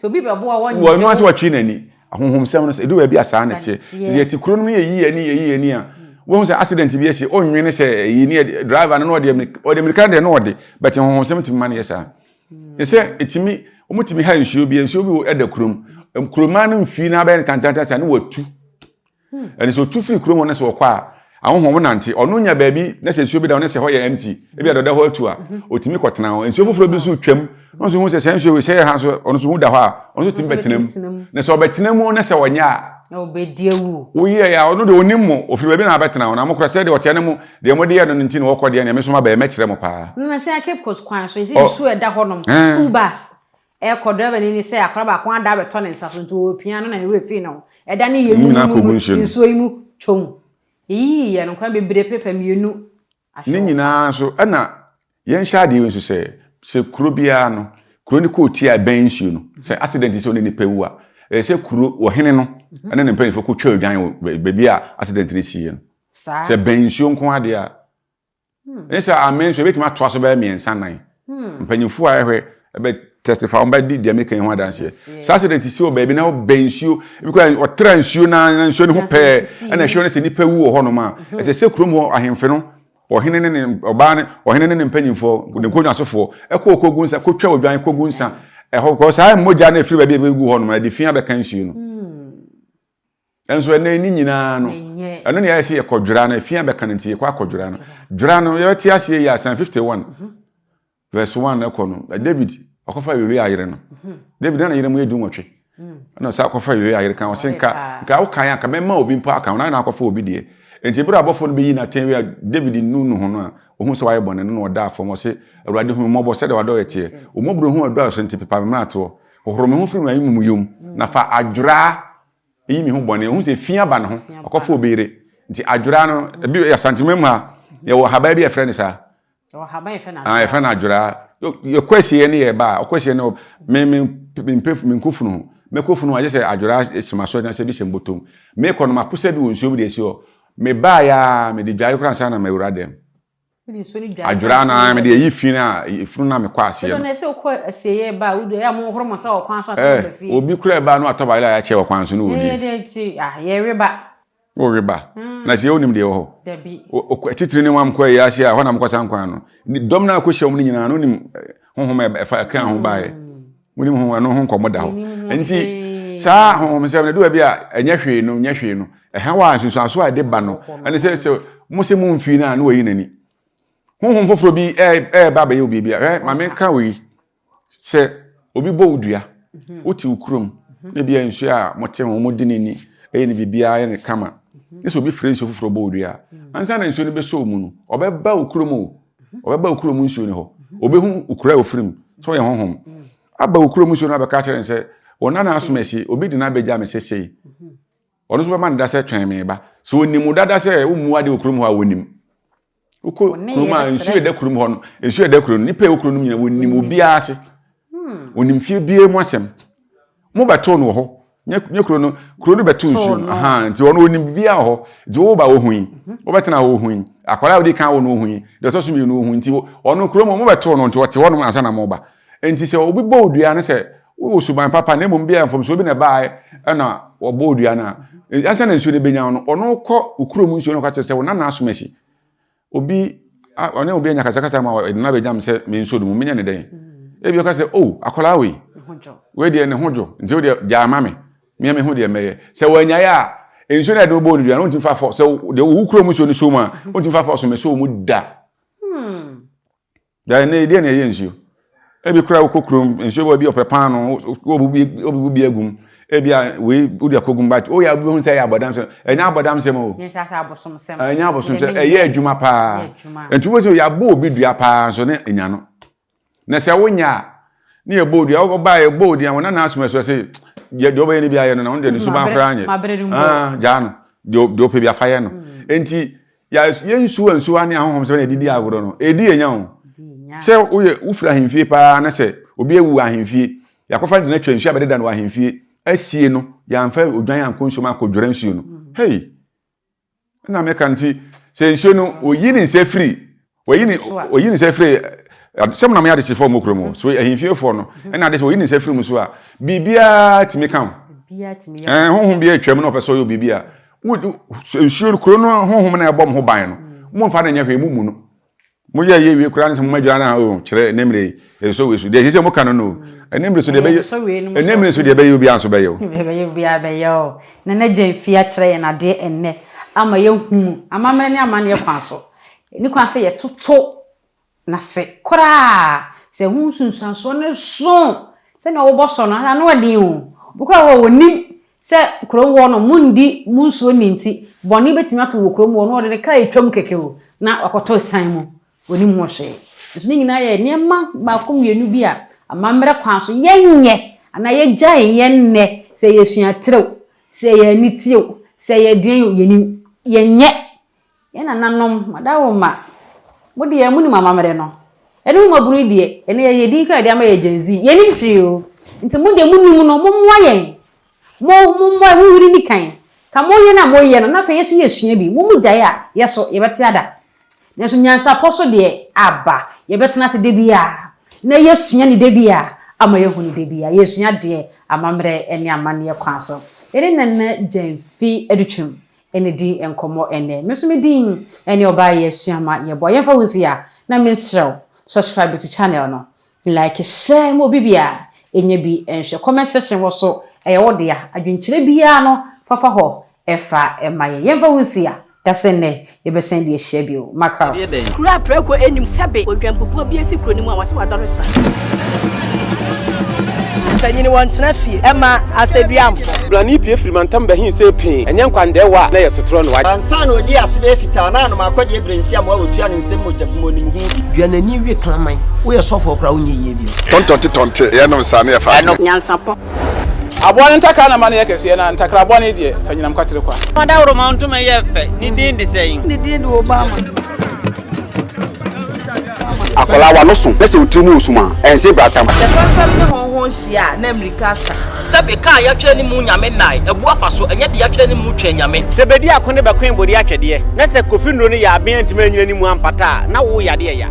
Wɔn ase wɔtwe n'ani. Ahonhomsɛm no sɛ edu baabi a saa na ɛteɛ. Sɛ yɛte kuro no mu yɛyi yɛn ani yɛyi yɛn ani a, wohu sɛ accident bi asi, ɔnwene sɛ ɛyi ne driver no na ɔde ɔde mmirika deɛ na ɔde, but honhomsɛm tumi ma no yɛ saa. Ne sɛ ɛtumi, wɔtumi ha nsuo bi, nsuo bi ɛda kurom, kuroma no mfii na abɛyɛ no tantantan saa ne watu. Ɛne sɛ ɔtu firi kurom hɔ na sɛ ɔkɔ a, ahonhom nante, ɔno nya baabi na sɛ nsuo bi da hɔ na sɛ hɔ yɛ empty, ebi a dɔda hɔ atu a, ɔtumi kɔtena hɔ. Nsuo foforɔ bi nso twam, na ɔnso hu sɛ saa nsuo wei sɛ yɛ ha nso, ɔno nso hu da hɔ a, ɔno nso tumi bɛtena mu. Na sɛ ɔbɛtena mu na sɛ ɔnyɛ a, ɔbɛdi awu. Woyɛ a, ɔno deɛ ɔnim mo, ɔfiri baabi na abɛtena hɔ, na mo koraa sɛ deɛ ɔteɛ ne mo, deɛ mode yɛ no no nti na ɔkɔ deɛ, neɛ me nso mabɛyɛ mɛkyerɛ mo paa. Na sɛ Cape Coast kwan so, nti nsuo ɛda hɔnom, school bus, Ɛrekɔ driver no ni sɛ akwadaa baako ada abɛtɔ ne nsa so nti ɔrepia no na ne werɛ fii ne ho. Ɛda no yɛ mumumumu nsuo yi mu twom. Yɛyiyi yɛ no nkwadaa bebree pepa mmienu ahwɛ Ne wɔ nyinaa nso ɛna yɛnhyɛ adeɛ wei nso sɛ sɛ kuro biara no kuro no kɔɔti a ɛbɛn nsuo no sɛ accident sɛ ɔne nipa wu a ɛyɛ sɛ kuro ɔhene no ɛne ne mpanimfoɔ kɔtwa odwan wɔ baabi a accident no siiɛ no sɛ bɛn nsuo nko adeɛ a Ɛnyɛ sɛ amen nso ebetumi atoa so bɛyɛ mmiɛnsa nan. Mpanyinfoɔ a ɛhwɛ ɛbɛ testify wɔn bɛdi deɛ meka yi ho adanseɛ. Saa accident si wɔ baabi na ɔbɛn nsuo ebi kora ɔtra nsuo na na nsuo no ho pɛɛ ɛna ɛhwɛ no sɛ nipa wu wɔ hɔnom a ɛsɛ sɛ kurom hɔ ahemfo no ɔhene ne ne ɔbaa ne ɔhene ne ne mpanyinfoɔ ne nkonnwasofoɔ ɛkɔ kɔgu nsa kɔtwa odwan kɔgu nsa ɛhɔ kɔ saa mogya no efiri baabi a ɛbɛgu hɔnom ɛde fi abɛka nsuo no. Nso ɛnɛ ne nyinaa no, ɛno ne ayɛ sɛ yɛkɔ dwera no, efi abɛka no nti yɛkɔ akɔdwera no. Dwera no, yɛbɛte aseɛ yi a, Psalm 51 verse 1 ɛkɔ no, David ɔkɔfa Uria yere no. David na ne yere mu yɛ dunwɔtwe. Ɛna ɔsɛ akɔfa Uria yere kan, ɔsɛ nka nka wokan a nka mɛma obi mpo aka ho, na na akɔfa obi deɛ. Nti bere a abɔfoɔ no bɛyi no atɛn wie a David nu ne ho no a, ohun sɛ wayɛ bɔne no na ɔdaa fam, ɔse, Awurade hu me mmɔbɔ sɛdeɛ w'adɔeɛ teɛ. Wo mmɔborɔhunu a ɛdɔɔso nti pepa me mmaratoɔ. Hohoro me ho firi m'amumuyɔ mu, na fa adweraa yi me ho bɔne. Ohun sɛ fi aba ne ho, ɔkɔfa obi yere. Nti adweraa no, ebi yɛ Asantema mu ha, yɛwɔ haban bi a yɛfrɛ no saa. Ah, yɛfrɛ no adweraa. Yɛkɔ asieɛ ne yɛba a, ɔkɔ asieɛ no, me me mempɛ menkɔ funu ho. Mɛkɔ funu ho a, gye sɛ adweraa si m'aso na sɛ bi hyɛ me bɔtɔ mu. Mekɔ no, maposa bi wɔ nsuo mu de asi hɔ. Mebaeɛ a, mede dware koraa ansa na mawura dɛm. Adwera no ara mede ayi fi no a funu no a mekɔ aseɛ no. Eh, obi kura ɛba no atɔ bayerɛ a yɛakyɛ wɔ kwan so no wɔdi. Wowe ba. Na sɛ wonim deɛ wɔ hɔ. Titiri ne wɔn kɔ ayi ase a hɔ na mokɔsa nkwan no. Dɔm no a kɔhyia wɔn no nyinaa no wonim honhom a ɛfa ɛka ho baeɛ. Wonim ho ɛno ho nkɔmmɔ da hɔ. Nti saa honhom sɛm no ɛdu baabi a ɛnyɛ hwee no nyɛ hwee no ɛhaw a nsunsuanso a ɛde ba no ɛne sɛ sɛ mo sɛ mo mfii no a na wayi n'ani. Honhom foforɔ bi ɛɛba abɛyɛ obi bi a hwɛ maame nka wei sɛ obi bɔ wo dua wote wo kurom na bi a nsuo a mote ho modi n'ani ɛyɛ ne biribiara yɛ ne kama ne sɛ obi frɛ nsuo foforɔ bɔ wo dua a ansa na nsuo no bɛsɔ wo mu no ɔbɛba wo kurom o Ɔbɛba wo kurom nsuo no hɔ. Ɔbɛhu wo kuro a wofiri mu sɛ ɔyɛ honhom. Aba wo kurom nsuo no abɛka akyerɛ no sɛ, wo nana asom asi, obi de no abɛgya me sesei. Ɔno nso bɛma no da sɛ twɛn me ba. Sɛ ɔnim wo dada sɛ wommu adeɛ wɔ kurom hɔ a, ɔnim. Wokɔ kurom a nsuo ɛda kurom hɔ no, nsuo ɛda kurom no, nipa ɛwɔ kurom no nyinaa wɔnim obiara ase. Wɔnim fie biara mu asɛm. Mobɛtoo no wɔ hɔ. Nyɛ kuro no, kuro no bɛto nsuo no. Aha, nti ɔno ɔnim biribiara wɔ hɔ. Nti wo ba ɔhu yi, wobɛtena hɔ ɔhu yi, akwadaa a wodi kan wo no ɔhu yi, deɛ ɔtɔ so mmienu ɔhu yi. Nti ɔno kuro mu mobɛtoo no, nti ɔte hɔnom ansa na moba. Nti sɛ obi bɔ wo dua no sɛ wowɔ suban papa na mmom bia mfomsoɔ bi na ɛbaeɛ ɛna wɔbɔ wo dua no a, ansa na nsuo no bɛnya wo no, ɔno kɔ wo kurom nsuo no kɔka kyerɛ sɛ wo nana asom asi. Obi a ɔne obi anya kasakasa ma ɔde no abɛgyam sɛ mensuo no mu, menyɛ ne dɛn? Ebi ɔka sɛ, oh, akwadaa wei, wei deɛ ne ho dwo, nti wo deɛ gyaa ma me, mea mehu deɛ mɛyɛ. Sɛ wanyae a, nsuo no a yɛde bɔɔ no dua no, wontumi fa fɔ, sɛ deɛ wo kurom nsuo no so mu a, wontumi fa fɔ so mɛsɔ mu da. Da ɛnɛ yi deɛ na ɛyɛ nsuo. Ebi koraa wokɔ kurom nsuo bɔ bi ɔpɛ paano wobubu bi agum. Ebi a wei wode akɔgum but woyɛ wobɛhu sɛ ɛyɛ abɔdam sɛm. Ɛnyɛ abɔdam sɛm o. Ɛnyɛ abosomsɛm. Ɛyɛ adwuma paa. Nti wobɛsɛ yɛabɔ obi dua paa nso ne nya no. Na sɛ wonya a ne yɛbɔ odua ɔbaa yɛbɔ odua wɔn nana asoma so sɛ deɛ deɛ ɔbɛyɛ no bi ayɛ no na wɔn deɛ ne suban koraa nyɛ. Gyaa no deɛ deɛ ɔpɛ bi afa yɛ no. Nti Yɛ yɛn nsuwa nsuwa ne ahonhom sɛ na ɛdidi agorɔ no, ɛdi yɛn nya o. Sɛ woyɛ wofiri ahemfie paa na sɛ obi awu wɔ ahemfie, yɛakɔfa no de no atwa nsuo abɛdeda no wɔ ahemfie, asie no, yɛamfa odwan ankɔ nsuo mu ankɔdwira nsuo no. Hei! Ɛna meka nti, sɛ nsuo no, oyi ne nsa firi, oyi ne, oyi ne nsa firi, sɛ mo na moyɛ adehyefoɔ mo kurom o, so ahemfiefoɔ no, ɛna ade sɛ oyi ne nsa firi mu so a, biribiara tumi ka ho. Ɛɛ, honhom bi atwam na ɔpɛ sɛ ɔyɛ biribi a, Wo nsuo no kuro no honhom na ɛbɔ mo ho ban no momfa no nyɛ hwee mo mu no moyɛ yɛ wie koraa ne sɛ moma adwira no a o kyerɛ ne mmerɛ yi ɛsɔ wei so deɛ ɛsɛ sɛ moka no no ɛne mmerɛ so deɛ ɛbɛyɛ ɛne mmerɛ so deɛ ɛbɛyɛ obiara nso bɛyɛ o ɛbɛyɛ obiara bɛyɛ o na na gya mfie akyerɛ yɛn adeɛ ɛnnɛ ama yɛhunu amammerɛ ne amanneɛ kwan so ne kwan sɛ yɛtoto Na se koraa sɛ ɛho nsunsuansoɔ no so sɛdeɛ wɔbɔ sɔ no, ano ɔden o. Obi koraa wɔ hɔ a ɔnim sɛ kurom hɔ no monndi mo nsuo nni nti bɔne bɛtumi ato wɔ kurom hɔ na ɔde ne kaa retwam kɛkɛ o na wakɔtɔ asiane mu, ɔnim ho hwee. Nso ne nyinaa yɛ nneɛma baako mmienu bi a amammerɛ kwan so yɛnyɛ anaa yɛgyae yɛ nnɛ sɛ ɛyɛ asuaterɛ o, sɛ ɛyɛ aniteɛ o, sɛ ɛyɛ deɛn o, yɛnim, yɛnyɛ. Yɛn nananom, Adaworoma, mo deɛ monim amammerɛ no. Ɛne mo mmabunu yi deɛ, ɛnɛ yɛyɛ din koraa yɛde ama yɛ Gen Z. Yɛnnim hwee o. Nti mo deɛ monim no, mommoa yɛn. Mo, mommoa yɛn, monhuri nni kan. Ka moyɛ no a moyɛ no, na afei yɛn nso yɛasua bi. Mo mogyae a, yɛn nso yɛbɛte ada. Nanso nyansapɔ so deɛ, aba. Yɛbɛtena ase da biara, na yɛasua no da biara, ama yɛahu no da biara. Yɛresua adeɛ amammerɛ ne amanneɛ kwan so. Yɛne Nana Gyamfi Adutwum Ɛna di nkɔmmɔ ɛnnɛ. Me nso me din ɛne ɔbaa yi asua ma yɛbɔ. Yɛmfa wo nsi a na me nsrɛ wo subscribe to channel no like share ma obi biara ɛnya bi nhwɛ. Comment section hɔ so ɛyɛ wo dea. Adwenkyerɛ biara no fa fa hɔ ɛfa ɛma yɛn. Yɛmfa wo nsi a dasɛ nnɛ yɛbɛsan de ahyia bio. Mackerel. Kuro a prako nnim sɛbe odwanbubuo bi asi kuro no mu a wɔse wadɔre sra. Mpanyin wɔntena fie mma asɛduamfo. Blani pue firi mantam bɛhe see pee, ɛnyɛ nkwandɛɛwa a na ɛyɛ sotorɔ no. Ansa na ɔdii ase bɛyɛ fitaa na anom akɔdeɛ berɛ nsi amoa wɔtua ne nsam mogya bi mu ɔnim ho bi. Dua n'ani we kraman. Woyɛ sɔfoɔ koraa wonyɛ yie bio. Tɔntɔnte tɔnte yɛnom saa ne yɛfa adwene. Nyansapɔ. Aboa no ntakra na ma no yɛ kɛseɛ, na ntakra bɔne deɛ, fa nyinam kwatere kwa. Ɔdawuroma ntoma yɛ fɛ. Ne din de sɛn? Ne din de Obama. Akwadaa w'ano so na sɛ wo tiri mu wɔ sum a, ɛnse bratam. Sɛ fɛmfɛm ne hɔnhɔn hyia a, na mmirika asa. Sɛbe ka a yɛatwerɛ ne mu Nyame nnae, abu afa so, ɛnyɛ deɛ yɛatwerɛ ne mu Twɛn Nyame. Sɛ bedi ako ne bɛkoe bode atwɛdeɛ, na sɛ Kofi nnuro no yɛ aben antumi anyina ne mu ampata a, na wo yadeɛ ya.